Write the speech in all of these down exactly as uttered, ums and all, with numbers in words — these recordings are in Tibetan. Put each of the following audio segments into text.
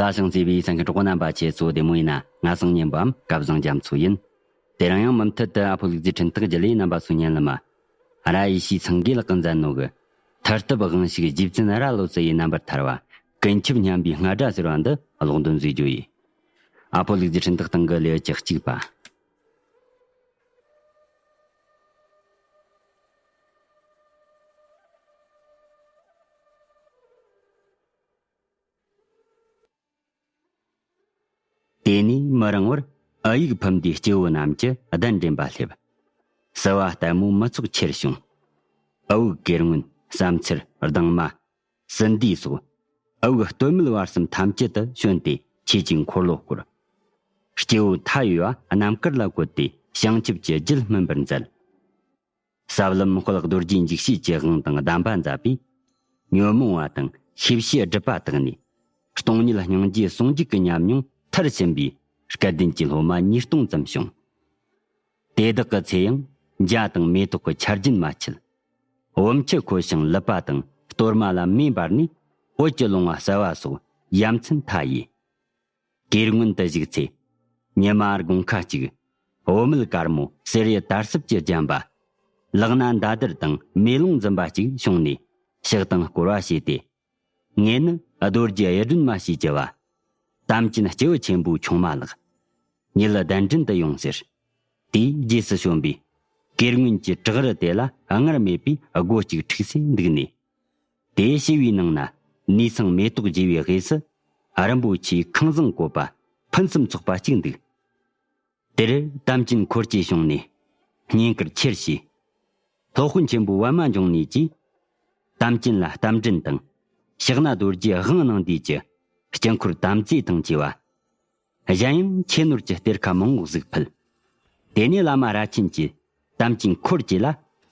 ལྟ་ཞིང་གཙོས་པའི་གསན་མཁན་གྲོགས་པོ་རྣམ་པ་ཁྱེད་ཚོ་བདེ་མོ་ཡིན་ན། ང་བཟང་ཉན་པའམ་སྐལ་བཟང་རྒྱ་མཚོ་ཡིན། དེ་རིང་ཡང་མུ་མཐུད་དུ་ཨ་ཕོ་ལུག་རྫིའི་འཕྲིན་ཐག་བརྒྱུད་ལས་རྣམ་པ་ཚོ་ཉན་ལ་མ། ར་ཡེ་ཤེས་སེང་གེ་ལགས་ཀྱིས་མཛད་ནོ་གི། མཐར་ཐུབ་དབང་ཕྱུག་རྗེ་བཙུན་ར་ལོ་ཙཱ་ཡི་རྣམ་པར་ཐར་བ། ཀུན་ཁྱབ་སྙན་པའི་རྔ་སྒྲ་ཟེར་བ་འདི་ཀློག་འདོན་མཛད་རྒྱུ་ཡིན། ཨ་ཕོ་ལུག་རྫིའི་འཕྲིན་ཐག་སྟེང་གི་ལེའུ་བཅུ་གཅིག་པ། དེ་ནས་མི་རིང་བར་ཨ་ཡིག་ཕུ་མདའི་སྐྱེ་བོ་རྣམས་ཀྱི་གདན་འདྲེན་པ་སླེབས། བསུ་བ་ལྟད་མོ་མི་ཚོགས་ཆེར་བྱུང་། ཨ་བུ་གེར་སྔོན། བསམ་འཆར། སྡང་མ། སྲིན་དུས་སོགས། ཨ་བུ་སྟོད་སྨད་བར་གསུམ་ཐམས་ཅད་དུ་བྱོན་ཏེ་ཁྱེད་ཀྱི་འཁོར་ལོ་བསྐོར། སྐྱེ་བོ་མཐའ་ཡས་པ་རྣམ་དཀར་ལ་བཀོད་དེ་བྱང་ཆུབ་ཀྱི་རྒྱུད་སྨིན་པར་མཛད། ཟབ་ལམ་དཔལ་རྡོ་རྗེ་འཇིགས་བྱེད་ཀྱི་དབང་དང་གདམས་པ་མཛད་པས། ཉོན་མོངས་པ་དང་ཤེས་བྱའི་སྒྲིབ་པ་དག་ནས། སྟོང་ཉིད་སྙིང་རྗེ་ཟུང་འཇུག་གི་ཉམས་མྱོང་མཐར་ཕྱིན་པའི་སྐལ་ལྡན་གྱི་སློབ་མ་ཉིས་སྟོང་ཙམ་བྱུང་། དེ་དག་གི་ཚེ་ཡང་འཇའ་དང་མེ་ཏོག་གི་ཆར་རྒྱུན་མ་ཆད། བུམ་ཆུ་ཁོལ་ཞིང་ལུད་པ་དང་གཏོར་མ་ལ་མེ་འབར་ནས་བོད་ཀྱི་ལུང་བ་གསལ་བ་སོགས་ཡ་མཚན་མཐའ་ཡས། གེར་སྔོན་དུ་བཞུགས་ཚེ། ཉི་མ་དགུང་ཁ་གཅིག། བུད་མེད་དཀར་མོ་གསེར་གཡུ་དར་ཟབ་ཀྱིས་བརྒྱན་པ། ལག་ན་མདའ་དར་དང་མེ་ལོང་འཛིན་པ་གཅིག་བྱུང་ནས་ཕྱག་དང་སྐོར་བ་བྱས་ཏེ། ངེད་ནི་རྡོ་རྗེ་གཡུ་སྒྲོན་མ་ཞེས་བགྱི་བ། དམ་ཅན་སྐྱེས་བུ་ཆེན་པོའི་ཆུང་མ་ལགས། ཉིད་གདན་འདྲེན་དུ་ཡོང་ཟེར། དེའི་རྗེས་སུ་བྱོན་པས། གེར་སྔོན་གྱི་བྲག་རི་དེ་ལ་སྔར་མེད་པའི་སྒོ་གཅིག་ཁྲིགས་སེ་འདུག་ནས། དེའི་ཕྱི་བའི་ནང་ན་ནས་ཚང་མེ་ཏོག་རྒྱས་པའི་དབུས་སུ། རིན་པོ་ཆེའི་ཁང་བཟང་བཀོད་པ་ཕུན་སུམ་ཚོགས་པ་གཅིག་འདུག། དེར་དམ་ཅན་འཁོར་གྱིས་བྱུང་ནས་བསྙེན་བཀུར་ཆེར་བྱས། སློབ་དཔོན་ཆེན་པོ་པདྨ་འབྱུང་གནས་ཀྱིས་དམ་ཅན་ལ་རྟ་མགྲིན་དང་། ཕྱག་ན་རྡོ་རྗེའི་དབང་གནང་དུས་ཀྱི་དཀྱིལ་འཁོར་དམ་རྫས་དང་བཅས་པ། གཞན་ཡང་ཆོས་ནོར་གྱི་གཏེར་ཁ་མང་བོ་ཟིག་ཕུལ། དེ་ནས་བླ་མ་ར་ཆེན་གྱིས་དམ་ཅན་འཁོར་གྱིས་ལ་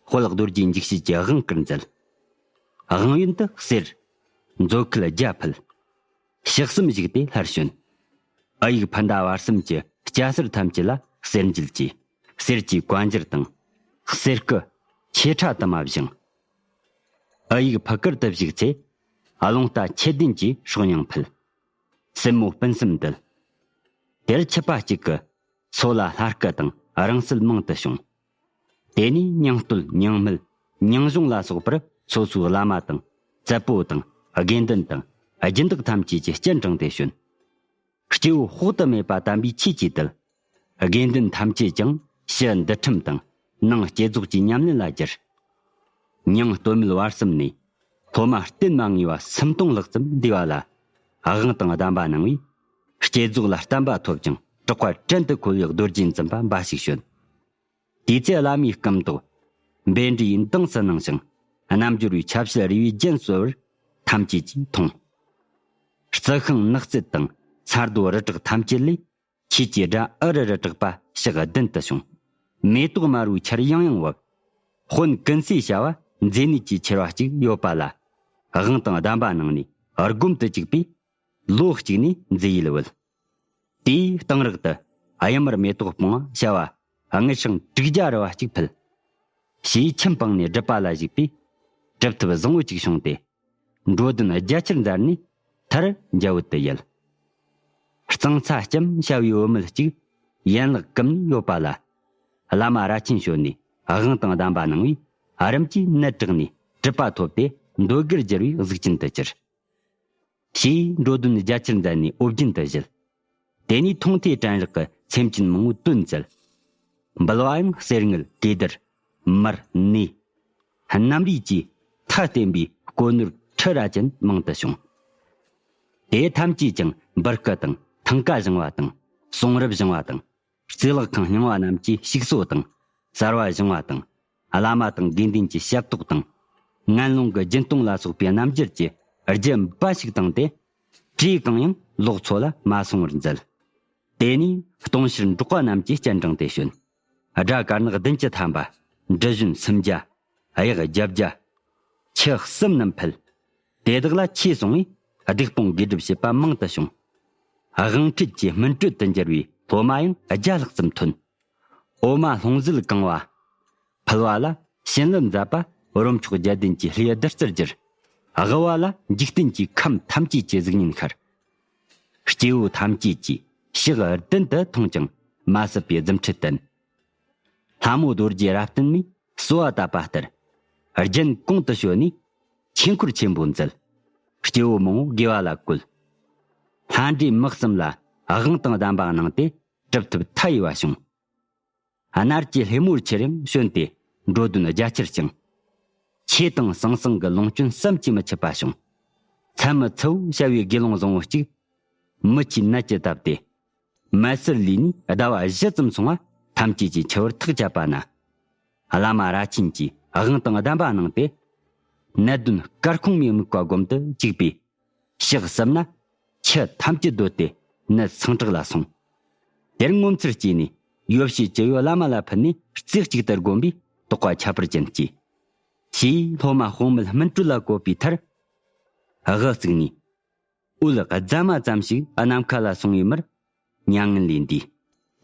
དཔལ་རྡོ་རྗེ་འཇིགས་བྱེད་ཀྱི་དབང་བསྐུར་མཛད། དབང་ཡོན་དུ་གསེར། མཛོད་ཁལ་བརྒྱ་ཕུལ། ཕྱག་གསུམ་བཞུགས་ཏེ་སླར་བྱོན། ཨ་ཡིག་ཕུ་མདའ་བར་གསུམ་གྱི་སྐྱ་སེར་ཐམས་ཅད་ལ་གསེར་འགྱེད་ཀྱིས་གསེར་གྱི་བཀའ་འགྱུར་དང་། གསེར་སྐུ་ཆེ་ཕྲ་དུ་མ་བཞེངས། ཨ་ཡིག་ཕུ་དཀར་དུ་བཞུགས་ཚེ། རླུང་རྟ་ཆོས་ལྡན་གྱི་སྲོག་སྙིང་ཕུལ། སྲིན་མོ་སྤུན་གསུམ་འདུལ། དེར་ཆུ་པ་གཅིག་གི་མཚོ་ལ་ལྷ་སྐུ་དང་རིང་བསྲེལ་མང་དུ་བྱུང་། དེ་ནས་ཉང་སྟོད་ཉང་སྨད་ཉང་གཞོང་ལ་སོགས་པར་སོ་སོའི་བླ་མ་དང་བཙད་པོ་དང་དགེ་འདུན་དང་སྦྱིན་བདག་ཐམས་ཅད་ཀྱིས་སྤྱན་དྲངས་ཏེ་བྱོན། སྐྱེ་བོ་དཔག་ཏུ་མེད་པ་དམ་པའི་ཆོས་ཀྱིས་འདུལ། དགེ་འདུན་ཐམས་ཅད་ཀྱང་ཕྱི་འདུལ་ཁྲིམས་དང་ནང་བསྐྱེད་རྫོགས་ཀྱི་ཉམས་ལེན་ལ་སྦྱར། ཉང་སྟོད་སྨད་བར་གསུམ་ནས་སློབ་མ་རྟེན་མ་ངེས་པ་སུམ་སྟོང་ལྷག་ཙམ་འདུས་པ་ལ་དབང་དང་གདམས་པ་གནང་བས། བསྐྱེད་རྫོགས་ལ་བརྟན་པ་ཐོབ་ཅིང་གྲགས་པ་བྲན་དུ་འཁོལ་བའི་རྡོ་རྗེ་འཛིན་པ་འབའ་ཞིག་བྱོན། དེའི་ཚེ་བླ་མའི་སྐུ་མདོག་འབེན་འདྲའི་མདངས་སུ་སྣང་ཞིང་། རྣམ་འབྱོར་བའི་ཆ་བྱད་རིལ་བུས་བརྒྱན་གསོལ་བར་ཐམས་ཅད་ཀྱིས་མཐོང་། རྩི་ཤིང་ནགས་ཚལ་དང་མཚར་རྡོ་རི་བྲག་ཐམས་ཅད་ལས། ཆོས་ཀྱི་སྒྲ་ཨུ་རུ་རུ་གྲགས་པ་ཕྱོགས་བདུན་དུ་བྱུང་། མེ་ཏོག་དམར་པོའི་ཆར་ཡང་ཡང་བབས། དཔོན་ཀུན་གསལ་བྱ་བ་མཛེ་ནད་ཀྱི་མཆེ་བ་གཅིག་ཡོད་པ་ལ། དབང་དང་གདམས་པ་གནང་ནས་སྒོམ་དུ་བཅུག་པས། ལོ་གཅིག་ནས་མཛེ་ཡུལ་བུད། དེའི་གཏིང་རག་ཏུ་གཡུ་དམར་མེ་ཏོག་སྤུངས་པ་བྱ་བ་དངུལ་ཤིང་དྲུག་བརྒྱ་རི་བ་གཅིག་ཕུལ། ཞེས་ཁྱིམ་སྤངས་ནས་སྒྲུབ་པ་ལ་བཞུགས་པས། གྲུབ་ཐོབ་བཟང་པོ་གཅིག་བྱུང་སྟེ། འགྲོ་དོན་རྒྱ་ཆེར་མཛད་ནས་མཐར་འཇའ་བོད་དུ་ཡལ། གཙང་ཚ་ལྕམ་བྱ་བའི་བུད་མེད་ཅིག་ཡན་ལག་ཀུན་ནས་ཡོད་པ་ལ། བླ་མ་ར་ཆེན་བྱོན་ནས་དབང་དང་གདམས་པ་གནང་བས། རིམ་གྱིས་ནད་དྲག་ནས་གྲུབ་པ་ཐོབ་སྟེ་འདོད་དགུར་འགྱུར་བའི་གཟུགས་ཅན་དུ་གྱུར། ཞེས་འགྲོ་དོན་རྒྱ་ཆེར་མཛད་ནས་ཨོ་རྒྱན་དུ་བཞུད། དེ་ནས་མཐོང་ཐོས་དྲན་རེག་གི་སེམས་ཅན་མང་པོའི་དོན་མཛད། འབུལ་བ་ཡང་གསེར་དངུལ་གོས་དར་མར་ནས། རྣམ་རིག་གིས་མཐའ་བརྟེན་པའི་གོ་ནོར་ཁྲི་ར་ཅན་མང་དུ་བྱུང་། དེ་ཐམས་ཅད་ཀྱང་འབུར་སྐུ་དང་ཐང་ཀ་བཞེངས་པ་དང་གསུང་རབ་བཞེངས་པ་དང་། གཙུག་ལག་ཁང་རྙིང་བ་རྣམས་ཀྱི་ཞིག་གསོ་དང་། གསར་བ་བཞེངས་པ་དང་། བླ་མ་དང་དགེ་འདུན་གྱི་ཞབས་ཏོག་དང་། ངན་སློང་གི་སྦྱིན་གཏོང་ལ་སོགས་པའི་རྣམ་འགྱུར་གྱི་རྒྱུ་འབའ་ཞིག་བཏང་སྟེ། བྲེ་གང་ཡང་ལོག་འཚོ་ལ་མ་སོང་བར་མཛད། དེ་ནས་སྟོང་ཕྱིར་འབྲོག་པ་རྣམས་ཀྱིས་སྤྱན་དྲངས་ཏེ་བྱོན། སྒྲ་དཀར་ནག་བདུན་ཅུ་ཐམ་པ། འབྲུ་བཞོན་སུམ་བརྒྱ། གཡག་བརྒྱད་བརྒྱ། ཁྱི་གསུམ་རྣམས་ཕུལ། དེ་དག་ལ་ཆོས་གསུངས་པས་སྡིག་སྤོང་དགེ་སྒྲུབ་བྱེད་པ་མང་དུ་བྱུང་། དབང་ཁྲིད་ཀྱི་སྨིན་གྲོལ་དུ་འགྱུར་བའི་སློབ་མ་ཡང་བརྒྱ་ལྷག་ཙམ་ཐོན། འོ་མ་ལྷུང་བཟེད་གང་བ། ཕུལ་བ་ལ་བྱིན་རླབས་མཛད་པ་རོ་མཆོག་བརྒྱད་ལྡན་གྱི་ལྷའི་བདུད་རྩིར་གྱུར། དབུལ་བ་ལ་འཇིག་རྟེན་གྱི་ཁམས་ཐམས་ཅད་ཀྱི་གཟུགས་བརྙན་ཤར། སྐྱེ་བོ་ཐམས་ཅད་ཀྱིས་ཕྱག་ལྡན་དུ་མཐོང་ཀྱང་མ་སྲིད་པའི་རྫུ་འཕྲུལ་བསྟན། ལྷ་མོ་རྡོ་རྗེ་རབ་བརྟན་མས་གསོལ་བ་བཏབ་པ་ལྟར། རྒྱན་གོང་དུ་བྱོན་ནས་ཆོས་འཁོར་ཆེན་པོ་མཛད། སྐྱེ་བོ་མང་པོ་དགེ་བ་ལ་བཀོད། ལྷ་འདྲེ་དམག་གསུམ་ལ་དབང་དང་ལྡན་པ་གནང་སྟེ་གྲུབ་ཐོབ་མཐའ་ཡས་པ་བྱུང་། སྣར་གྱི་ལྷེ་མོར་ཆེར་ཡང་བྱོན་ཏེ་འགྲོ་དོན་རྒྱ་ཆེར་བསྐྱངས། ཆོས་དང་ཟང་ཟིང་གི་ལོངས་སྤྱོད་བསམ་གྱིས་མི་ཁྱབ་པ་བྱུང་། མཚན་མོ་ཚ་བོ་བྱ་བའི་དགེ་སློང་བཟང་བོ་གཅིག་མི་ཆའི་ནད་ཀྱིས་བཏབ་སྟེ། མལ་སར་ལུས་ནས་ཟླ་བ་བཞི་ཙམ་སོང་བ་ཐམས་ཅད་ཀྱིས་འཆི་བར་ཐག་བཅད་པ་ན། བླ་མ་རྭ་ཆེན་གྱིས་དབང་དང་ལྡན་པ་གནང་སྟེ། ནད་གདོན་སྐར་ཁུང་མའི་དམིགས་པ་བསྒོམ་དུ་བཅུག་པས། ཕྱག་བསུབས་ན། ཆུ་ཐམས་ཅད་བརྡོལ་ཏེ་ནད་སངས་དྲག་ལ་སོང་། དེར་ངོ་མཚར་སྐྱེས་ནས་ཡོ་བྱད་ཅི་ཡོད་བླ་མ་ལ་ཕུལ་ནས་རྩེ་གཅིག་ཏུ་བསྒོམས་པས་དོགས་པ་ཁྱད་པར་ཅན་སྐྱེས། ཞེས་སློབ་མ་དཔུང་མེད་སྨིན་གྲོལ་ལ་བཀོད་པའི་མཐར། དབུ་བཙུགས་ནས། འོད་རྫ་མ་ཙམ་ཞིག་ནམ་མཁའ་ལ་སོང་བའི་མར། མྱ་ངན་ལས་འདས།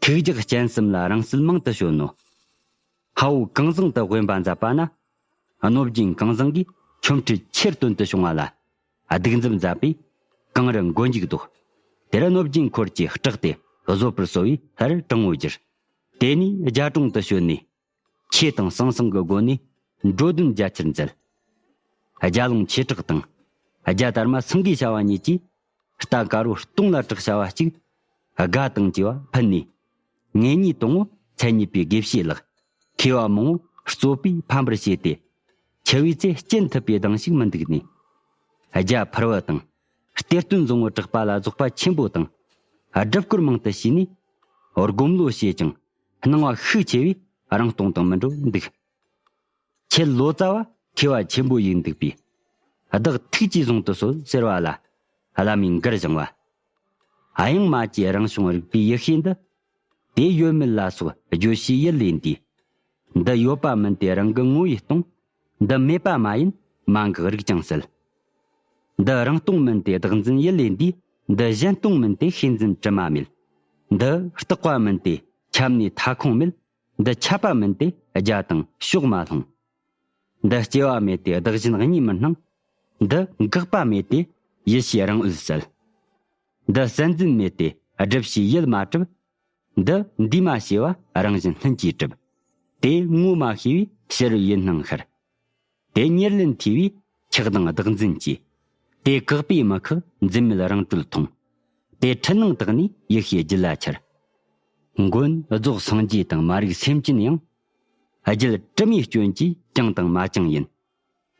ཐུགས་རྒྱགས་སྤྱན་གསུམ་ལ་རིང་བསྲེལ་མང་དུ་བྱོན་ནོ། ལྷ་བོ་ཀུན་བཟང་དུ་དབེན་པ་མཛད་པ་ན། གནོད་སྦྱིན་ཀུན་བཟང་གིས་ཆོ་འཕྲུལ་ཆེར་སྟོན་དུ་བྱུང་བ་ལ། གདུག་འཛོམས་མཛད་པས་གངས་རི་མགོ་མཇུག་ལྡོག། དེར་གནོད་སྦྱིན་འཁོར་གྱིས་སྐྲག་སྟེ་བཟོད་པར་གསོལ་བས་སླར་དྲང་བོར་གྱུར། དེ་ནས་རྒྱ་གྲོང་དུ་བྱོན་ནས། ཆོས་དང་ཟང་ཟིང་གི་སྒོ་ནས་འགྲོ་དོན་རྒྱ་ཆེར་མཛད། རྒྱ་ལུང་ཆོས་གྲགས་དང་། རྒྱ་དར་མ་སེང་གེ་བྱ་བ་གཉིས་ཀྱིས། རྟ་དཀར་བོ་སྟོང་ལ་གྲགས་བྱ་བ་གཅིག་སྒ་དང་བཅས་པ་ཕུལ་ནས། ངེད་གཉིས་དང་པོ་མཚན་ཉིད་པའི་དགེ་བཤེས་ལགས། མཁས་པ་མང་པོ་རྩོད་པས་ཕམ་པར་བྱས་ཏེ། འཆི་བའི་ཚེ་སྐྱོན་ཐུབ་པའི་གདེང་ཞིག་མི་འདུག་ནས། རྒྱ་ཕུར་བུ་དང་། གཏེར་སྟོན་བཟང་པོ་གྲགས་པ་ལ་རྫོགས་པ་ཆེན་པོ་དང་། སྒྲུབ་སྐོར་མང་དུ་བྱས་ནས། སྒོམ་བློ་བྱས་ཀྱང་། སྣང་བ་ཤུགས་ཆེ་བས་རང་སྟོང་དང་མི་འགྲོ་འདུག་ཁྱེད་ལོ་ཙཱ་བ་མཁས་པ་ཆེན་པོ་ཡིན་འདུག་པས། བདག་ཐུགས་ཀྱིས་བཟུང་དུ་གསོལ་ཟེར་བ་ལ། བླ་མའི་མགུར་བཞེངས་པ། གཡང་མ་བཅས་རང་བྱུང་རིག་པའི་ཡེ་ཤེས་འདི། དེ་ཡོད་མེད་ལ་སོགས་བརྗོད་བྱའི་ཡུལ་ལས་འདས། འདི་ཡོད་པ་མིན་ཏེ་རང་གི་ངོ་བོས་སྟོང་། འདི་མེད་པ་མ་ཡིན་མ་འགགས་རིག་ཀྱང་གསལ། འདི་རང་སྟོང་མིན་ཏེ་བདག་འཛིན་ཡུལ་ལས་འདས། འདི་གཞན་སྟོང་མིན་ཏེ་ཤེས་འཛིན་དྲི་མ་མེད། འདི་རྟག་པ་མིན་ཏེ་ཁྱབ་ནས་མཐའ་ཁོང་མེད། འདི་ཁྱབ་པ་མིན་ཏེ་རྒྱ་དང་ཕྱོགས་མ་ལྷུང་། འདི་སྐྱེ་བ་མེད་དེ་བདག་གཞན་གཉིས་མི་སྣང་། འདི་འགག་པ་མེད་དེ་ཡེ་ཤེས་རང་འོད་གསལ། འདི་སེམས་འཛིན་མེད་དེ་སྒྲུབ་བྱའི་ཡུལ་མ་གྲུབ། འདི་འདུས་མ་བྱས་པ་རང་བཞིན་ལྷུན་གྱིས་གྲུབ། དེ་ངོ་མ་ཤེས་པས་ཕྱི་རོལ་ཡུལ་སྣང་ཤར། དེ་ཉེར་ལེན་ཐོས་པས་ཁྱག་དང་བདག་འཛིན་སྐྱེ། དེ་བཀག་པས་མི་ཁེགས་འཛིན་མེད་རང་གྲོལ་མཐོང་། དེ་འཁྲུལ་སྣང་དག་ནས་ཡེ་ཤེས་རྒྱུད་ལ་འཆར། མགོན་རྫོགས་སངས་རྒྱས་དང་མ་རིག་སེམས་ཅན་ཡང་། རྒྱུད་དྲི་མའི་སྐྱོན་གྱིས་བསྐྱངས་དང་མ་བསྐྱངས་ཡིན།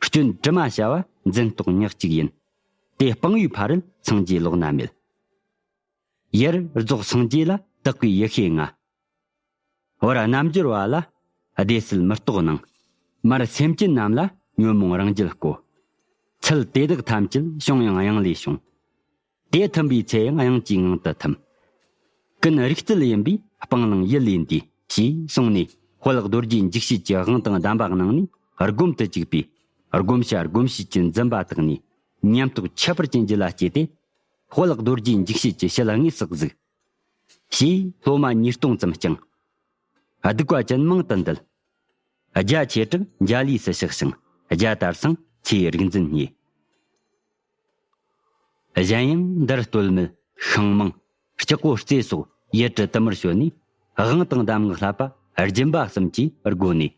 སྐྱོན་དྲི་མ་བྱ་བ་འཛིན་རྟོག་ཉག་གཅིག་ཡིན། དེ་སྤང་བའི་ཕ་རོལ་སངས་རྒྱས་ལོགས་ན་མེད། ཡར་རྫོགས་སངས་རྒྱས་ལ་བདག་གི་ཡེ་ཤེས་ལྔ། བར་རྣལ་འབྱོར་བ་ལ་བདེ་སྲིད་མི་རྟོག་སྣང་། མར་སེམས་ཅན་རྣམས་ལ་ཉོན་མོངས་རང་རྒྱུད་བསྐོ། ཚུལ་དེ་དག་ཐམས་ཅད་བྱུང་ཡང་གཡང་ལས་བྱུང་། དེ་ཐིམ་པའི་ཚེ་ཡང་གཡང་གྱི་ངང་དུ་ཐིམ། ཀུན་རིག་རྩལ་ཡིན་པས་སྤང་བླང་ཡུལ་ལས་འདས། ཞེས་གསུངས་ནས་དཔལ་རྡོ་རྗེ་འཇིགས་བྱེད་ཀྱི་དབང་དང་ལྡན་པ་གནང་ནས་སྒོམ་དུ་བཅུག་པས། སྒོམ་བྱ་སྒོམ་བྱེད་ཀྱི་འཛིན་པ་དག་ནས་ཉམས་རྟོགས་ཁྱད་པར་ཅན་རྒྱུད་ལ་སྐྱེས་ཏེ། དཔལ་རྡོ་རྗེ་འཇིགས་བྱེད་ཀྱི་ཞལ་དངོས་སུ་གཟིགས། ཞེས་སློབ་མ་ཉིས་སྟོང་ཙམ་བསྐྱངས། སྡིག་པ་ཅན་མང་དུ་འདུལ། རྒྱ་ཆེ་དྲགས་འཇའ་ལུས་སུ་གཤེགས་ཤིང་རྒྱ་དར་སང་ཚེའི་རིག་འཛིན་བརྙེས། གཞན་ཡང་འདིར་སྟོད་སྨད་ཤང་མང་སྐྱག་པོ་རྩེ་སོགས་ཡུལ་གྲུ་དུ་མར་བྱོན་ནས་དབང་དང་གདམས་ངག་བསླབ་པ་སྦྱིན་པ་གསུམ་གྱི་སྒོ་ནས་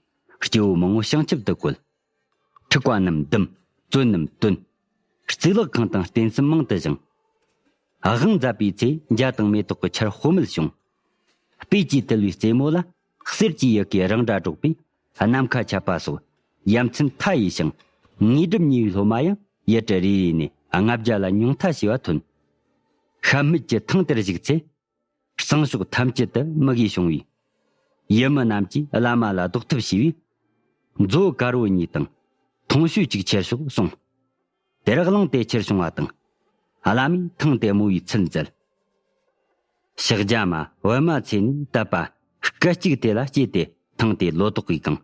སྐྱེ་བོ་མང་པོ་བྱང་ཆུབ་ཏུ་བཀོད། འཁྲུག་པ་རྣམས་བསྡམས། བཙོན་རྣམས་བཏོན། གཙུག་ལག་ཁང་དང་རྟེན་གསུམ་མང་དུ་བཞེངས། དབང་མཛད་པའི་ཚེ་འཇའ་དང་མེ་ཏོག་གི་ཆར་དཔག་མེད་བྱུང་། སྤོས་ཀྱིས་དུལ་བའི་རྩེ་མོ་ལ་གསེར་གྱི་ཡི་གེ་རང་སྒྲ་སྒྲོག་པས་ནམ་མཁའ་ཁྱབ་པ་སོགས་ཡ་མཚན་མཐའ་ཡས་ཤིང་། དངོས་གྲུབ་བརྙེས་པའི་སློབ་མ་ཡང་ཡུལ་གྲུ་རེ་རེ་ནས་ལྔ་བརྒྱ་ལ་ཉུང་མཐའ་ཞེས་པ་ཐོན། ཤ་མིད་ཀྱི་ཐང་དེར་བཞུགས་ཚེ། གཙང་ཕྱོགས་ཐམས་ཅད་དུ་མི་དགེ་བྱུང་བས། ཡུལ་མི་རྣམས་ཀྱིས་བླ་མ་ལ་བཟློག་ཐབས་བྱས་པས། མཛོ་དཀར་བོ་གཉིས་དང་། མཐོང་གཤོལ་གཅིག་ཁྱེར་ཤོག་གསུངས། དེར་གླང་དེ་ཁྱེར་བྱུང་བ་དང་། བླ་མས་ཐང་དེ་རྨོ་བའི་ཚུལ་མཛད། ཕྱག་རྒྱ་མ་པདྨ་ཚེ་ནས་དད་པ་སྐད་ཅིག་དེ་ལ་སྐྱེས་ཏེ་ཐང་དེ་ལོ་ཏོག་གིས་གང་།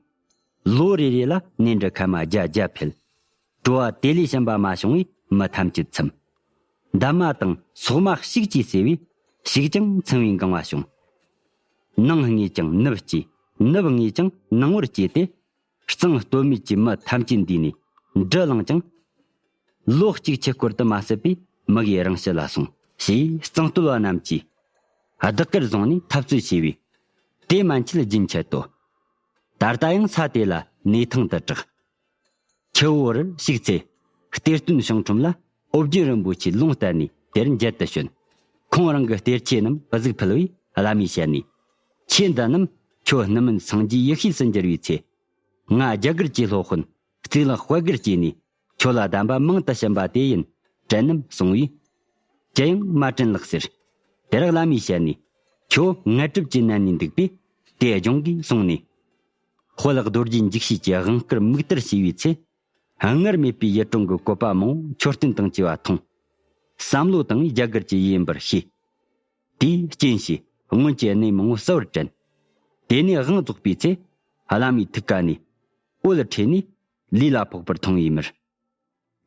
ལོ་རེ་རེ་ལ་ནས་འབྲུ་ཁལ་མ་བརྒྱ་བརྒྱ་འཕེལ། བྲོ་བ་དེ་ལས་ཞན་པ་མ་བྱུང་བས་མི་ཐམས་ཅད་ཚིམ། འདབ་མ་དང་སོག་མ་ཞིག་ཅེས་ཟེར་བས་ཞིག་ཀྱང་ཚིམ་བའི་འགང་བ་བྱུང་། ནངས་ངས་ཀྱང་ནུབ་སྐྱེས། ནུབ་ངས་ཀྱང་ནངས་པར་སྐྱེས་ཏེ། གཙང་སྟོད་སྨད་ཀྱི་མི་ཐམས་ཅད་འདུས་ནས་འབྲུ་བླངས་ཀྱང་། ལོ་གཅིག་ཆུ་སྐོར་དུ་མ་ཟད་པས་མི་དགེ་རང་ཞི་ལ་སོང་ ཞེས་གཙང་སྟོད་པ་རྣམས་ཀྱིས་བདག་གིར་བཟུང་ནས་འཐབ་རྩོད་བྱས་པས། དེ་མན་ཆད་རྒྱུན་ཆད་དོ། ད་ལྟ་ཡང་ས་དེ་ལ་གནས་ཐང་དུ་གྲགས། ཁྱེའུ་བོར་ཞུགས་ཚེ། གཏེར་སྟོན་ཞང་ཁྲོམ་ལ་ཨོ་བརྒྱུད་རིན་པོ་ཆེའི་ལུང་བསྟན་ནས་དེར་མཇལ་དུ་བྱོན། ཁོང་རང་གི་གཏེར་ཆོས་རྣམས་གཟིགས་ཕུལ་བས་བླ་མའི་ཞལ་ནས། ཆོས་འདི་རྣམས་ཁྱོད་སྣུམ་སྨན་སངས་རྒྱས་ཡེ་ཤེས་སུ་འགྱུར་བའི་ཚེ། ང་རྒྱ་གར་གྱི་སློབ་དཔོན་གཙུག་ལག་དཔལ་གྱི་སྐྱེས་ནས་ཁྱོད་ལ་གདམས་པ་མང་དུ་བྱིན་པ་དེ་ཡིན་དྲན་ནམ་གསུང་བས། ཅི་ཡང་མ་དྲན་ལགས་ཟེར། དེར་བླ་མའི་ཞལ་ནས། ཁྱོད་ངལ་གྲབས་ཀྱིས་མནར་ནས་འདུག་པས་དེ་སྦྱོང་དགོས་གསུངས་ནས། དཔལ་རྡོ་རྗེ་འཇིགས་བྱེད་ཀྱི་དབང་བསྐུར་མིག་ལྟར་བྱས་པའི་ཚེ། སྔར་མེད་པའི་ཡུལ་གྲོང་གི་བཀོད་པ་མང་པོ་མཆོད་རྟེན་དང་བཅས་པ་མཐོང་། བསམ་བློ་བཏང་བས་རྒྱ་གར་གྱི་ཡུལ་ཡིན་པར་ཤེས། དེའི་རྐྱེན་གྱིས་སྔོན་གྱི་གནས་མང་པོ་གསལ་བར་དྲན། དེ་ནས་དབང་རྫོགས་པའི་ཚེ། བླ་མའི་ཐུགས་ཀ་ནས་འོད་འཕྲོས་ནས་ལུས་ལ་ཕོག་པར་མཐོང་བའི་མིར།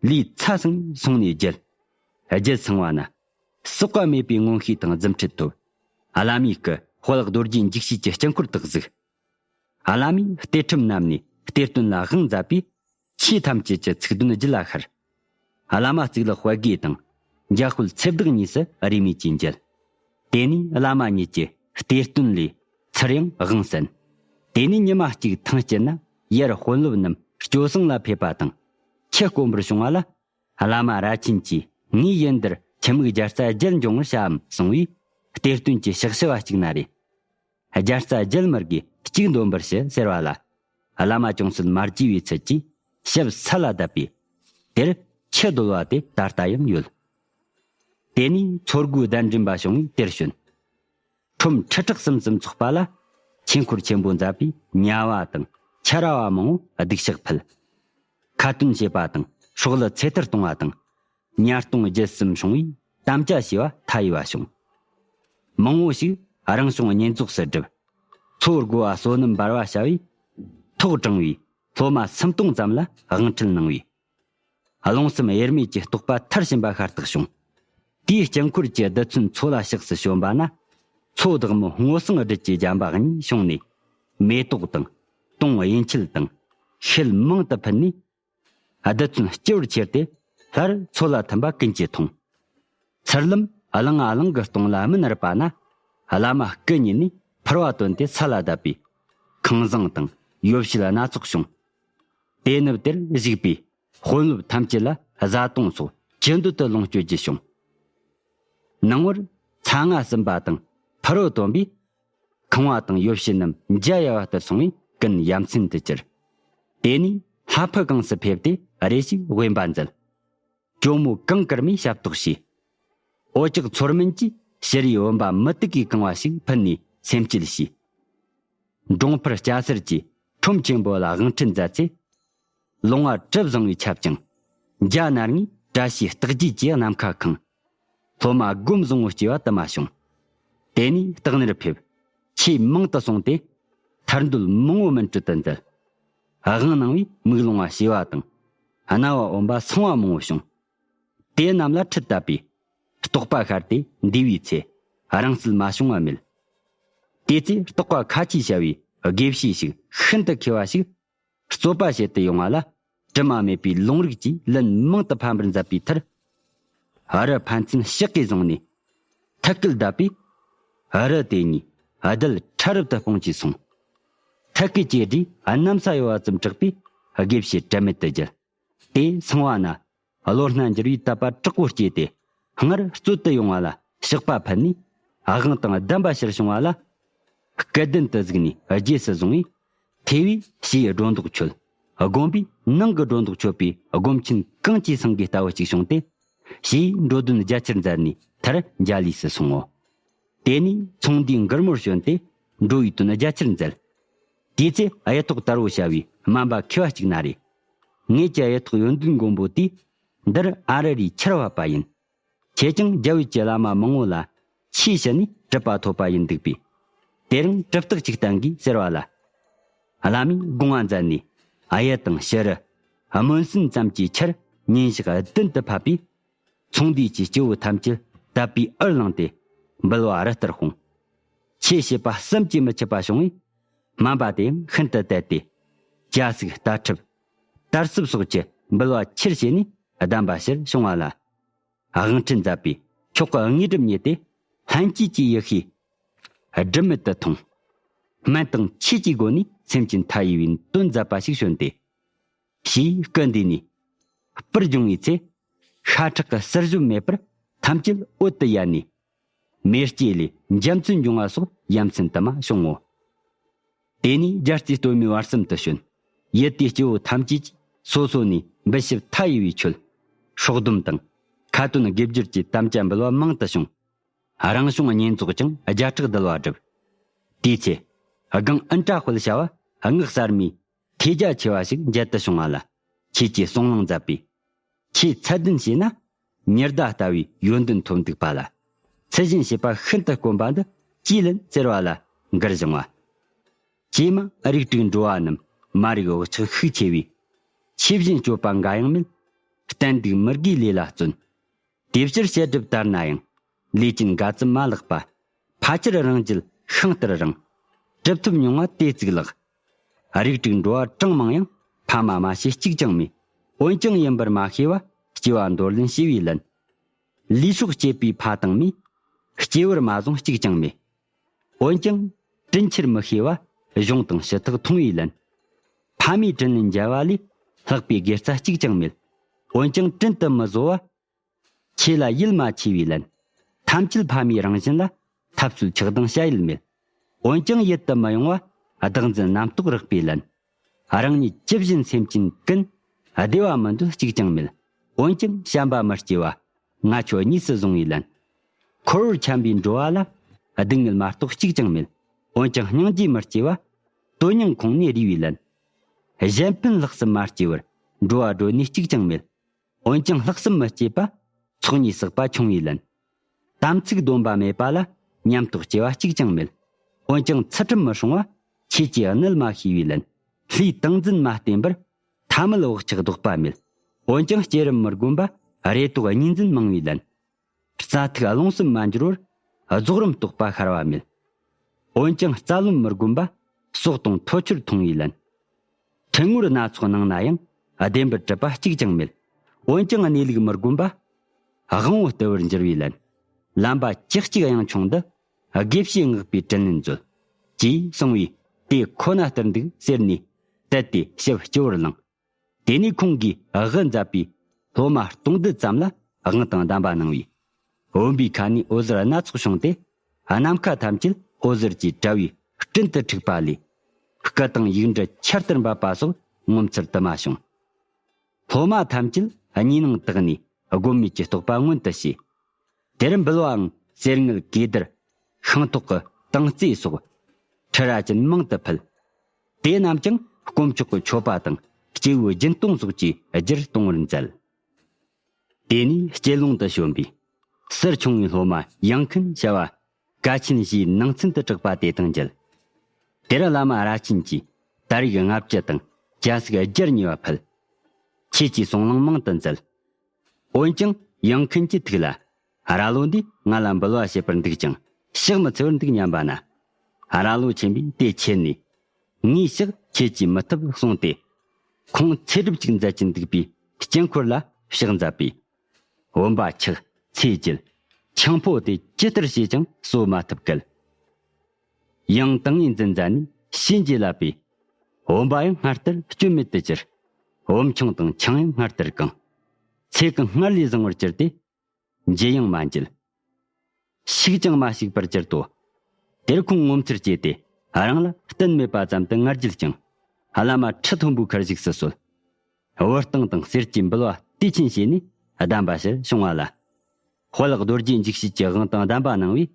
ལུས་ཚ་སངས་སོང་ནས་བརྒྱལ། བརྒྱལ་སོང་བ་ན། ཟག་པ་མེད་པའི་མངོན་ཤེས་དང་རྫུ་འཕྲུལ་ཐོབ། བླ་མའི་སྐུ་དཔལ་རྡོ་རྗེ་འཇིགས་བྱེད་ཀྱི་དཀྱིལ་འཁོར་དུ་གཟིགས། བླ་མས་གཏེར་ཁྲིམས་བསྣམས་ནས་གཏེར་སྟོན་ལ་དབང་མཛད་པས། ཆོས་ཐམས་ཅད་ཀྱི་ཚིག་དོན་རྒྱུད་ལ་ཤར། བླ་མ་གཙུག་ལག་དཔལ་དགྱེས་དང་འཇམ་དཔལ་ཚེ་བདག་གཉིས་སུ་རིས་མེད་ཀྱིས་མཇལ། དེ་ནས་བླ་མ་ཉིད་ཀྱིས་གཏེར་སྟོན་ལས་ཚུར་ཡང་དབང་གསན། དེ་ནས་ཉི་མ་གཅིག་ཐང་དཀྱིལ་ན་ཡར་དཔོན་སློབ་རྣམས་སྐྱོད་སྲུང་ལ་ཕེབས་པ་དང་། ཆུ་དཀོན་པོར་བྱུང་བ་ལ། བླ་མ་རྭ་ཆེན་གྱིས་ངའི་ཡུལ་འདིར་ཁྱི་མིག་རྒྱ་རྩ་བརྒྱད་འབྱུང་བར་བྱའམ་གསུང་བས། གཏེར་སྟོན་གྱིས་ཕྱག་ཞུ་བ་གཅིག་ན་རེ། རྒྱ་རྩ་བརྒྱད་མི་དགོས་གཅིག་འདོན་པར་ཞུ་ཟེར་བ་ལ། བླ་མ་ཅུང་ཟད་མ་བརྗེད་པའི་ཚུལ་གྱིས་ཞབས་ས་ལ་བརྡབས་པས། དེར་ཆུ་བརྡོལ་བ་དེ་ད་ལྟ་ཡང་ཡོད། དེ་ནས་མཚོ་སྒོའི་གདན་འདྲེན་པ་བྱུང་བས་དེར་བྱོན། ཁྲོམ་ཁྲི་ཕྲག་གསུམ་ཙམ་ཚོགས་པ་ལ། ཆོས་འཁོར་ཆེན་པོ་མཛད་པས་ཉ་བ་དང་ཆ་ར་བ་མང་པོ་གདུག་ཕྱག་ཕུལ། ཁ་ཏོན་བྱེད་པ་དང་སྲོག་བླུ་ཚེ་ཐར་གཏོང་བ་དང་། ཉ་སྟོང་བརྒྱད་གསུམ་བྱུང་བས་དམ་བཅའ་བྱས་པ་མཐའ་ཡས་པ་བྱུང་། མང་པོ་ཞིག་རང་བྱུང་བསྙེན་རྫོགས་སུ་བསྒྲུབས། མཚོ་སྒོ་བ་བསོད་ནམས་འབར་བ་བྱ་བས་ཐོག་དྲངས་པས་སློབ་མ་སུམ་སྟོང་ཙམ་ལ་དབང་ཁྲིད་གནང་བས། རླུང་སེམས་དབྱེར་མེད་ཀྱི་རྟོགས་པ་མཐར་ཕྱིན་པ་ཤ་སྟག་བྱུང་། དེའི་དཀྱིལ་འཁོར་གྱི་རྡུལ་ཚོན་མཚོ་ལ་གཤེགས་སུ་བྱོན་པ་ན། མཚོ་བདག་མོ་སྔོ་སངས་སྦྲུལ་གྱི་རྒྱན་པ་གཉིས་བྱུང་ནས། མེ་ཏོག་དང་། དུང་གཡས་འཁྱིལ་དང་། ཤེལ་མང་དུ་ཕུལ་ནས། རྡུལ་ཚོན་སྤྱི་བོར་ཁྱེར་ཏེ་སླར་མཚོ་ལ་ཐིམ་པ་ཀུན་གྱིས་མཐོང་། ཚུར་ལམ་གླང་ང་གླང་གི་སྟོང་ལ་སྨིན་རབས་པ་ན། བླ་མ་སྐུ་ཉིད་ནས་ཕུར་བ་བཏོན་ཏེ་ས་ལ་བརྡབས་པས། ཁང་བཟང་དང་ཡོ་བྱད་སྣ་ཚོགས་བྱུང་། དེ་ནུབ་དེར་བཞུགས་པའི་དཔོན་སློབ་ཐམས་ཅད་ལ་བཟའ་བཏུང་སོགས་ཅི་འདོད་དུ་ལོངས་སྤྱོད་རྒྱུ་བྱུང་། ནང་བར་ཚ་ང་ཟིན་པ་དང་ཕུར་བུ་བཏོན་པས། ཁང་བ་དང་ཡོ་བྱད་རྣམས་འཇའ་ཡལ་བ་ལྟར་སོང་བས་ཀུན་ཡ་མཚན་དུ་གྱུར། དེ་ནས་ལྷ་ཕུ་གངས་སུ་ཕེབས་ཏེ་རེ་ཞིག་དབེན་པ་མཛད། ཇོ་མོ་གངས་དཀར་མོས་ཞབས་ཏོག་བྱས། འོད་ཅག་མཚོར་སྨིན་གྱིས་ཕྱི་རུའི་བུམ་པ་མུ་ཏིག་གི་གང་བ་ཞིག་ཕུལ་ནས་སེམས་བསྐྱེད་བྱས། འབྲོང་ཕུར་སྐྱ་སེར་གྱིས་ཁྲོམ་ཆེན་པོ་ལ་དབང་ཁྲིད་མཛད་ཚེ། ལོང་བ་གྲི་བཟང་བས་ཁྱབ་ཅིང་། འཇའ་ནར་ངའི་བཀྲ་ཤིས་རྟགས་བརྒྱད་ཀྱིས་ནམ་མཁའ་ཁེངས། སློབ་མ་སྒོམ་བཟང་པོ་སྐྱེ་བ་དུ་མ་བྱུང་། དེ་ནས་སྟག་སྣར་ཕེབས། ཆོས་མང་དུ་གསུངས་ཏེ། ཐར་འདོད་མང་པོ་སྨིན་གྲོལ་དུ་མཛད། དབང་གནང་བས་མིག་ལོང་བ་ཞི་བ་དང་། རྣ་བ་འོན་པ་སངས་པ་མང་པོ་བྱུང་། དེ་རྣམས་ལ་ཁྲིད་བཏབ་པས། རྟོགས་པ་ཤར་ཏེ་འདས་པའི་ཚེ། རང་སྲིད་མ་བྱུང་བ་མེད། དེ་ཚེ་རྟོགས་པ་ཁ་ཆེ་བྱ་བའི་དགེ་བཤེས་ཤིག་ཤིན་ཏུ་མཁས་པ་ཞིག་རྩོད་པ་བྱེད་དུ་ཡོང་བ་ལ། དྲི་མ་མེད་པའི་ལུང་རིགས་ཀྱིས་ལན་མང་དུ་ཕམ་པར་མཛད་པའི་མཐར། ཨ་རུ་ཕན་ཚུན་ཕྱག་གིས་བཟུང་ནས། ཐུགས་སྐུལ་བརྡབས་པས། ཨ་རུ་དེ་གཉིས་རྡུལ་ཕྲ་རབ་ཏུ་སྤུངས་ཀྱིས་སོང་། ཐུགས་ཀྱི་བཅད་སྒྲས་གནམ་ས་གཡོ་བ་ཙམ་གྲགས་པས་དགེ་བཤེས་དྲན་མེད་དུ་གྱུར། དེ་སོང་བ་ན། བློ་སྣ་འགྱུར་བའི་དད་པ་དྲག་པོ་སྐྱེས་ཏེ། སྔར་རྩོད་དུ་ཡོང་བ་ལ་ཕྱག་པ་ཕུལ་ནས། དབང་དང་ལྡན་པ་ཕྱིར་བྱུང་བ་ལ། སྐུ་མདུན་དུ་གཟིགས་ནས་རྗེས་སུ་བཟུང་བས། ཐོས་པས་ཕྱིའི་སྒྲོ་འདོགས་ཆོད། སྒོམ་པས་ནང་གི་སྒྲོ་འདོགས་ཆོད་པས། སྒོམ་ཆེན་གངས་ཀྱི་སེང་གེ་ལྟ་བུ་གཅིག་བྱུང་སྟེ། ཞེས་འགྲོ་དོན་རྒྱ་ཆེར་མཛད་ནས་མཐར་འཇའ་ལུས་སུ་སོང་ངོ་། དེ་ནས་ཚོང་འདུས་མགུར་མོར་བྱོན་ཏེ། འགྲོ་བའི་དོན་རྒྱ་ཆེར་མཛད། དེའི་ཚེ་གཡུ་ཐོག་དར་པོ་བྱ་བའི་སྨན་པ་མཁས་པ་གཅིག་ན་རེ། ངེད་ཀྱི་གཡུ་ཐོག་ཡོན་ཏན་མགོན་པོ་དེས། འདིར་ཨ་རུ་རའི་ཆར་བབས་པ་ཡིན། ཁྱེད་ཀྱང་རྒྱ་བོད་ཀྱི་བླ་མ་མང་པོ་ལ་ཆོས་ཞུས་ནས་གྲུབ་པ་ཐོབ་པ་ཡིན་འདུག་པས། དེ་རིང་གྲུབ་རྟགས་ཅིག་བསྟན་དགོས་ཟེར་བ་ལ། བླ་མས་དགོངས་པ་མཛད་ནས་གཡུ་དང་བྱུ་རུ་སྨོན་སྲན་ཙམ་གྱི་ཆར་ཉིན་ཞག་བདུན་དུ་ཕབ་པས། ཚོང་འདུས་ཀྱི་སྐྱེ་བོ་ཐམས་ཅད་དད་པའི་འུར་ལངས་ཏེ་འབུལ་བ་རི་ལྟར་སྤུངས། ཆོས་བྱེད་པ་བསམ་གྱིས་མི་ཁྱབ་པ་བྱུང་བས། སྨན་པ་དེ་ཡང་ཤིན་ཏུ་དད་དེ། སྐྱ་སིག་རྟ་ཁྲབ། དར་སྲབ་སོགས་ཀྱི་འབུལ་བ་ཆེར་བྱས་ནས་གདམས་པ་ཕྱིར་བྱུང་བ་ལ། དབང་ཁྲིད་མཛད་པས་ མཆོག་གི་དངོས་གྲུབ་བརྙེས་ཏེ། ལྷན་སྐྱེས་ཀྱི་ཡེ་ཤེས་སྒྲིབ་མེད་དུ་མཐོང་། སྨན་དང་ཆོས་ཀྱི་སྒོ་ནས་སེམས་ཅན་མཐའ་ཡས་པའི་དོན་མཛད་པ་ཞིག་བྱོན་ཏེ། ཞེས་སྐུ་འདས་ནས་སྤུར་བྱུང་བའི་ཚེ། ཤ་ཁྲག་གི་གསེར་ཞོན་མེད་པར་ཐམས་ཅད་འོད་དུ་ཡལ་ནས། མེ་ལྕེ་ལས་འཇའ་ཚོན་འབྱུང་བ་སོགས་ཡ་མཚན་དུ་མ་བྱུང་ངོ་། དེ་ནས་རྒྱལ་རྩེ་སྟོད་སྨད་བར་གསུམ་དུ་བྱོན། ཡུལ་དེའི་སྐྱེ་བོ་ཐམས་ཅད་ཀྱིས་སོ་སོ་ནས་འབུལ་ཞབས་མཐའ་ཡས་པའི་ཆོས། སྲོག་སྡོམ་དང་། ཁ་ཏོན་དགེ་སྦྱོར་གྱི་དམ་བཅའ་འབུལ་བ་མང་དུ་བྱུང་། རང་བྱུང་བསྙེན་རྫོགས་ཀྱང་བརྒྱ་ཕྲག་བརྡལ་བ་བསྒྲུབས། དེའི་ཚེ། སྒང་ཨིན་དྲ་དཔལ་བྱ་བ་སྔགས་གསར་མའི་ཐེ་རྒྱ་ཆེ་བ་ཞིག་མཇལ་དུ་བྱུང་བ་ལ། ཁྱེད་ཀྱིས་གསུང་གླེང་མཛད་པས། ཁྱེད་ཚད་ལྡན་བྱས་ན། ཉི་ཟླ་ལྟ་བུའི་ཡོན་ཏན་ཐོབ་འདུག་པ་ལ། ཚུལ་བཞིན་བྱེད་པ་ཤིན་ཏུ་དཀོན་པ་འདི་ཅིས་ལན་ཟེར་བ་ལ་མགུར་བྱུང་བ། ཀྱེ་མ་རིགས་དྲུག་འགྲོ་བ་རྣམས། མ་རིག་བག་ཆགས་ཤུགས་ཆེ་བས། ཆོས་བཞིན་སྤྱོད་པ་འགའ་ཡང་མེད། བསྟན་སྡིག་མི་དགེའི་ལས་ལ་བརྩོན། དེ་ཕྱིར་བཤད་སྒྲུབ་ལྟར་ན་ཡང་། ལས་ཅན་འགའ་ཙམ་མ་ལགས་པ། ཕལ་ཆེར་རང་རྒྱུད་ཤིང་ལྟར་རིང་། གྲུབ་ཐོབ་མྱོང་བ་དེ་གཙུག་ལག། རིགས་དྲུག་འགྲོ་བ་གྲངས་མང་ཡང་། ཕ་མ་མ་ཤེས་གཅིག་ཀྱང་མེད། འོན་ཀྱང་ཡིན་པར་མ་ཤེས་པ། སྐྱེ་བ་འདོར་ལེན་བྱས་པས་ལན། ལུས་སྲོག་བཅད་པའི་ཕ་དང་མས། སྐྱེ་བར་མ་བཟུང་གཅིག་ཀྱང་མེད། འོན་ཀྱང་དྲིན་ཆེར་མི་ཤེས་པ། གཞུང་དང་ཞུ་དག་མཐོང་བས་ལན། ཕ་མའི་དྲིན་ལན་འཇལ་བ་ལས། ལྷག་པའི་དགེ་རྩ་གཅིག་ཀྱང་མེད། འོན་ཀྱང་དྲིན་དུ་མི་གཟོ་བ། ཆོས་ལ་ཡིད་མ་ཆེས་པས་ལན། ཐམས་ཅད་ཕ་མའི་རང་བཞིན་ལ། འཐབ་རྩོད་ཆགས་སྡང་བྱ་ཡུལ་མེད། འོན་ཀྱང་ཡིད་དུ་མི་ཡོང་བ། བདག་འཛིན་རྣམ་རྟོག་རགས་པས་ལན། རང་ཉིད་ཇི་བཞིན་སེམས་ཅན་ཀུན། བདེ་བ་མི་འདོད་གཅིག་ཀྱང་མེད། འོན་ཀྱང་བྱམས་པ་མི་སྐྱེ་བ། ང་ཁྱོད་གཉིས་སུ་བཟུང་བས་ལན། འཁོར་བར་འཁྱམས་པའི་འགྲོ་བ་ལ། སྡུག་བསྔལ་མ་གཏོགས་གཅིག་ཀྱང་མེད། འོན་ཀྱང་སྙིང་རྗེ་མི་སྐྱེ་བ། དོན་སྙིང་ཁོང་ནས་རུལ་བས་ལན། གཞན་ཕན་ལྷག་བསམ་མ་སྐྱེས་པར། འགྲོ་བ་སྒྲོལ་ནུས་གཅིག་ཀྱང་མེད། འོན་ཀྱང་ལྷག་བསམ་མི་སྐྱེས་པ། ཚོགས་གཉིས་བསགས་པ་ཆུང་བས་ལན། དམ་ཚིག་སྡོམ་པ་མེད་པ་ལ། ཉམས་རྟོགས་སྐྱེ་བ་གཅིག་ཀྱང་མེད། འོན་ཀྱང་ཚུལ་ཁྲིམས་མི་སྲུང་བ། ཆོས་ཀྱི་གནད་མ་ཤེས་པས་ལན། ལྷའི་ཏིང་འཛིན་མ་བསྟེན་པར། ཐ་མལ་བག་ཆགས་ལྡོག་པ་མེད། འོན་ཀྱང་བསྐྱེད་རིམ་མི་བསྒོམ་པ། རེ་དོགས་གཉིས་འཛིན་མང་བས་ལན། རྩ་ཐིག་རླུང་གསུམ་མ་འགྱུར་བར། རྫོགས་རིམ་རྟོགས་པ་ཤར་བ་མེད། འོན་ཀྱང་རྩ་རློམ་མི་བསྒོམ་པ། སྲོག་དང་ཐོ་ཅོར་མཐོང་བས་ལན། ཕྲན་ངོར་སྣ་ཚོགས་སྣང་ན་ཡང་། བདེན་པར་གྲུབ་པ་གཅིག་ཀྱང་མེད། འོན་ཀྱང་གནས་ལུགས་མི་བསྒོམ་པ། དབང་པོ་རྟུལ་བར་འགྱུར་བས་ལན། ལམ་པ་ཅི་གཅིག་གཡེང་ཆུང་འདི། དགེ་བཤེས་སྔགས་པའི་དྲིན་ལན་མཛོད། ཅེས་གསུངས་པས། དེ་ཁོ་ན་ལྟར་འདུག་ཟེར་ནས། དད་དེ་ཞབས་སྤྱི་བོར་བླངས། དེ་ནས་ཁོང་གིས་དབུ་མཛད་པའི་སློབ་མ་སྟོང་སྡུད་ཙམ་ལ་དབང་དང་གདམས་པ་གནང་བས། བུམ་པའི་ཁ་ནས་འོད་ཟེར་སྣ་ཚོགས་བྱུང་སྟེ། ནམ་མཁའ་ཐམས་ཅད་འོད་ཟེར་གྱི་དྲ་བས་སྤྲིན་དུ་འཁྲིགས་པ་ལས། སྐུ་དང་ཡིག་འབྲུ་ཆར་ལྟར་འབབ་པ་སོགས་ངོ་མཚར་དུ་མ་བྱུང་། སློབ་མ་ཐམས་ཅད་གཉིས་སྣང་དག་ནས་སྒོམ་མེད་ཀྱི་རྟོགས་པ་མངོན་དུ་བྱས། དེར་འབུལ་བའང་གསེར་དངུལ་གོས་དར། ཤིང་ཐོག་གི་དང་རྩེ་སོགས་ཁྲི་ར་ཅན་མང་དུ་ཕུལ། དེ་རྣམས་ཀྱང་དཀོན་མཆོག་གི་མཆོད་པ་དང་སྐྱེས་བུ་སྦྱིན་གཏོང་སོགས་ཀྱི་རྒྱུར་གཏོང་བར་མཛད། དེ་ནས་སྐྱེ་ལུང་དུ་བྱོན་པའི་ཟུར་ཆུང་བའི་སློབ་མ་ཡང་ཁན་བྱ་བ་ཀ་ཆེན་བཞིའི་ནང་ཚན་དུ་གྲགས་པ་དེ་དང་མཇལ། དེར་བླ་མ་ར་ཆེན་གྱིས་དར་ཡུག་ལྔ་བཅུ་དང་རྒྱ་སྲིག་བརྒྱ་གཉིས་པ་ཕུལ། ཁྱེད་ཀྱིས་གསུང་གླེང་མང་དུ་མཛད། འོན་ཀྱང་ཡང་ཁན་གྱི་ཐུགས་ལ། ར་ལོ་འདིས་ང་ལ་འབུལ་བ་བྱེད་པར་འདུག་ཀྱང་ཕྱག་མི་འཚལ་བར་འདུག་སྙམ་པ་ན། ར་ལོ་ཆེན་པོས་དེ་ཁྱེར་ནས། ངའི་ཕྱག་ཁྱེད་ཀྱིས་མི་ཐུབ་གསུངས་ཏེ། ཁོང་ཚེ་སྒྲུབ་ཅིག་མཛད་ཀྱིན་འདུག་པའི་དཀྱིལ་འཁོར་ལ་ཕྱག་མཛད་པས། བུམ་པ་ཆག་ཚེ་བརྒྱལ། ཆང་ཕོ་དེ་ཇི་ལྟར་བྱས་ཀྱང་གསོ་མ་ཐུབ་གལ། ཡང་ཏིང་ངེ་འཛིན་མཛད་ནས་བྱིན་གྱིས་བརླབས་པས། བུམ་པ་ཡང་སྔར་ལྟར་སྐྱོན་མེད་དུ་གྱུར། བུམ་ཆུང་དང་ཆང་ཡང་སྔར་ལྟར་གང་། ཚེ་གང་སྔར་ལས་བཟང་བར་གྱུར་ཏེ། འགྱེད་ཡང་མ་འགྱེད། ཞིག་ཀྱང་མ་ཞིག་པར་གྱུར་ཏོ། དེར་ཁོང་ངོ་མཚར་སྐྱེས་ཏེ་རང་ལ་གཏན་མེད་པ་ཙམ་དུ་ང་རྒྱལ་ཀྱང་། བླ་མ་ཁྲི་མཐོན་པོའི་ཁར་བཞུགས་སུ་གསོལ། བུ་སྟེང་དང་གསེར་གྱི་འབུལ་བ་དུས་ཆེན་བྱས་ནས་གདམས་པ་ཕྱིར་བྱུང་བ་ལ། དཔལ་རྡོ་རྗེ་འཇིགས་བྱེད་ཀྱི་དབང་དང་གདམས་པ་གནང་བས།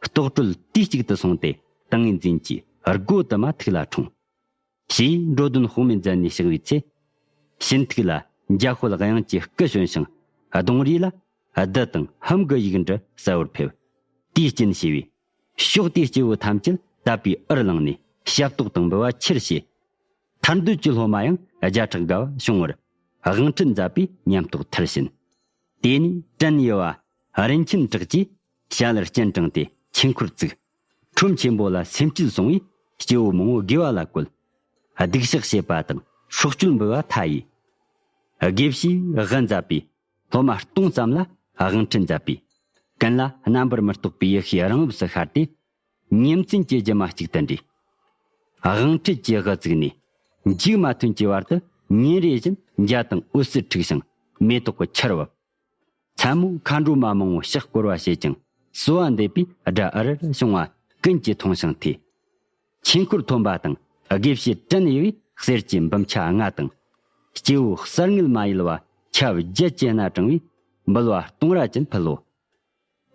རྟོགས་གྲོལ་དུས་གཅིག་ཏུ་སོང་སྟེ་ཏིང་ངེ་འཛིན་གྱི་སྒོ་དུ་མ་ཐུགས་ལ་འཁྲུངས། ཞེས་འགྲོ་དོན་དཔག་མེད་མཛད་ནས་གཤེགས་པའི་ཚེ། ཕྱི་ཐུགས་ལ་འཇའ་ཤོད་གཡང་གི་སྐུ་བྱོན་ཞིང་གདོང་རིས་ལ་བདུད་དང་ཧཱུྃ་གི་ཡིག་འབྲུ་གསལ་བོར་ཕེབས། དེའི་རྐྱེན་ཞེས་པས། ཕྱོགས་དེའི་སྐྱེ་བོ་ཐམས་ཅད་དད་པའི་ཨུར་ལངས་ནས་ཞབས་ཏོག་དང་འབུལ་བ་ཆེར་བྱས། ཐར་འདོད་ཀྱི་སློབ་མ་ཡང་བརྒྱ་ཕྲག་འགའ་བྱུང་བར་དབང་ཁྲིད་མཛད་པས་ཉམས་རྟོགས་མཐར་ཕྱིན། དེ་ནས་ཀྲན་ཡུལ་བ་རིན་ཆེན་གྲགས་ཀྱིས་ཞྭ་ལུར་སྤྱན་དྲངས་ཏེ་ཆོས་འཁོར་བཙུགས། ཁྲོམ་ཆེན་པོ་ལ་སེམས་བསྐྱེད་སོང་བས་སྐྱེ་བོ་མང་པོ་དགེ་བ་ལ་བཀོལ། སྡིག་བཤགས་བྱེད་པ་དང་སྲོག་གཅོད་འབུལ་བ་མཐའ་ཡས། དགེ་བཤེས་དབུ་མཛད་པས་སློབ་མ་སྟོང་ཙམ་ལ་དབང་ཁྲིད་མཛད་པས། ཀུན་ལ་རྣམ་པར་མི་རྟོག་པའི་ཡེ་ཤེས་རང་བབས་སུ་ཤར་ཏེ། ཉིན་མཚན་གྱི་སྒྱུ་མ་གཅིག་ཏུ་འདྲེས། དབང་ཁྲིད་ཀྱི་དབུ་བཙུགས་ནས་མཇུག་མ་ཐོན་གྱི་བར་དུ་ཉིན་རེ་བཞིན་འཇའ་དང་འོད་ཟེར་འཁྲིགས་ཤིང་མེ་ཏོག་གི་ཆར་བབས། མཚན་མོ་མཁའ་འགྲོ་མ་མང་བོ་ཕྱག་བསྐོར་བ་བྱེད་ཅིང་གསོལ་བ་འདེབས་པའི་སྒྲ་ཨ་རིར་བྱུང་བ་ཀུན་གྱིས་མཐོང་ཞིང་ཐོས། ཆོས་འཁོར་མཐོན་པོ་དང་དགེ་བཤེས་བྲན་གཡུག་པའི་གསེར་གྱི་འབུམ་ཆ་ལྔ་དང་། སྐྱེ་བོ་གསར་རྔུལ་མ་ཡལ་བ་ཆབ་བརྒྱད་ཀྱི་སྣ་དྲངས་པའི་འབུལ་བ་སྟོང་ར་ཅན་ཕུལ་ལོ།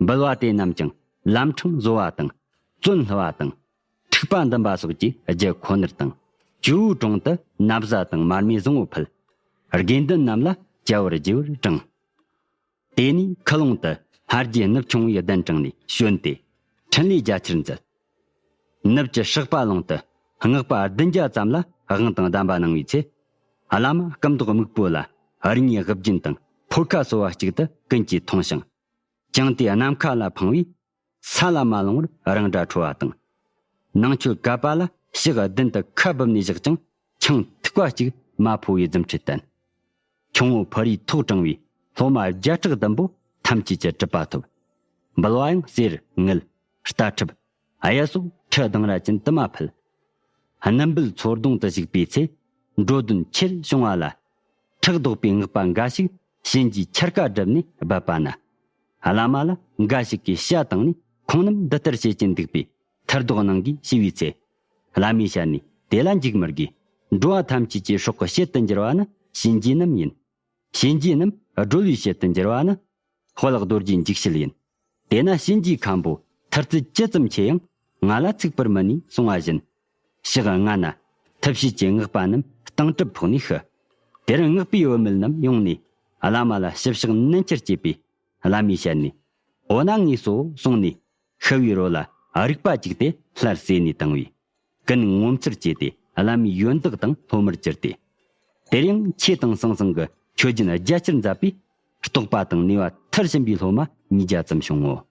འབུལ་བ་དེ་རྣམས་ཀྱང་ལམ་འཕྲང་བཟོ་བ་དང་། བཙོན་བསླུ་བ་དང་། འཁྲུག་པ་འདུམ་པ་སོགས་ཀྱི་རྒྱུ་ཁོ་ནར་དང་། ཇོ་བོའི་དྲུང་དུ་ན་བཟའ་དང་མར་མེ་བཟང་བོ་ཕུལ། དགེ་འདུན་རྣམས་ལ་བཅའ་བར་བགྱི་བར་དྲངས། དེ་ནས་ཁུ་ལུང་དུ་སྔར་རྒྱུད་ནུབ་ཆུང་བའི་གདན་དྲངས་ནས་བྱོན་ཏེ། འཕྲིན་ལས་རྒྱ་ཆེར་མཛད། ནུབ་ཀྱི་ཧྲག་པ་ལུང་དུ་སྔགས་པ་བདུན་བརྒྱ་ཙམ་ལ་དབང་དང་གདམས་པ་གནང་བའི་ཚེ། བླ་མ་སྐུ་མདོག་སྨུག་པོ་ལ་རིགས་ལྔའི་དབུ་རྒྱན་དང་ཕོར་ཁ་གསོལ་བ་གཅིག་ཏུ་ཀུན་གྱིས་མཐོང་ཞིང་། ཅང་ཏེའི་ནམ་མཁའ་ལ་འཕངས་པས། ས་ལ་མ་ལྷུང་བར་རང་སྒྲ་འཕྲོ་བ་དང་། ནང་མཆོད་ཀ་པ་ལ་ཕྱག་བདུན་དུ་ཁ་སྦུབས་ནས་བཞག་ཅིང་ཆང་ཐིགས་པ་གཅིག་མ་ཕོ་བའི་རྫུ་འཕྲུལ་བསྟན། ཁྱུང་པོ་ཕུ་རིའི་ཐོག་དྲངས་པའི་སློབ་མ་བརྒྱ་ཕྲག་བདུན་པོ་ཐམས་ཅད་ཀྱི་གྲུབ་པ་ཐོབ། འབུལ་བ་ཡང་གསེར་དངུལ་རྟ་ཁྲབ་གཡུ་སོགས་ཁྲི་དང་ར་ཅན་དུ་མ་ཕུལ། སྣུམ་འབུལ་ཚོར་གདོང་དུ་བཞུགས་པའི་ཚེ། འགྲོ་དོན་ཆེར་བྱུང་བ་ལ། ཁྲག་དོག་པའི་སྔགས་པ་འགའ་ཞིག་གཤིན་རྗེའི་འཆར་ཀ་བསྒྲུབས་ནས་སྦས་པ་ན། བླ་མ་ལ་འགའ་ཞིག་གིས་ཞྭ་བཏང་ནས་ཁོང་རྣམས་འདི་ལྟར་བྱེད་ཀྱིན་འདུག་པས་མཐུར་དོགས་གནང་གིས་ཞུས་པའི་ཚེ། བླ་མའི་ཞལ་ནས་དེ་ལ་འཇིགས་མི་དགོས། འགྲོ་བ་ཐམས་ཅད་ཀྱི་སྲོག་གི་བྱེད་དུ་འགྱུར་བ་ནི་གཤིན་རྗེ་རྣམས་ཡིན། གཤིན་རྗེ་རྣམས་སྒྲོལ་བའི་བྱེད་དུ་འགྱུར་བ་ནི། དཔལ་རྡོ་རྗེའི་འཇིགས་བྱེད་ཡིན། དེས་ན་གཤིན་རྗེའི་མཁན་པོ་མཐུ་རྩལ་ཇི་ཙམ་ཆེ་ཡང་ང་ལ་ཚུགས་པར་མི་ནུས་གསུང་བ་བཞིན། ཞག་ལྔ་ན་ཐབས་ཤེས་ཀྱི་སྔགས་པ་རྣམས་སྟེང་གྲུབ་ཕོག་ནས་ཤི། དེར་སྔགས་པའི་བུད་མེད་རྣམས་ཡོང་ནས་བླ་མ་ལ་ཞིབ་ཕྱག་ནན་ཆེར་བྱས་པས། བླ་མའི་ཞལ་ནས། འོ་ན་ངུས་སོ་གསུངས་ནས་ཤི་བའི་རོ་ལ་རིག་པ་བཅུག་སྟེ་སླར་གསོས་ནས་བཏང་བས། ཀུན་ངོ་མཚར་སྐྱེས་ཏེ་བླ་མའི་ཡོན་བདག་དང་སློབ་མར་གྱུར་ཏེ། དེར་ཡང་ཆོས་དང་ཟང་ཟིང་གི་ཆོས་རྒྱུན་རྒྱ་ཆེར་མཛད་པས། རྟོགས་པ་དང་ནུས་པ་མཐར་ཕྱིན་པའི་སློབ་མ་ཉིས་བརྒྱ་ཙམ་བྱུང་ངོ་།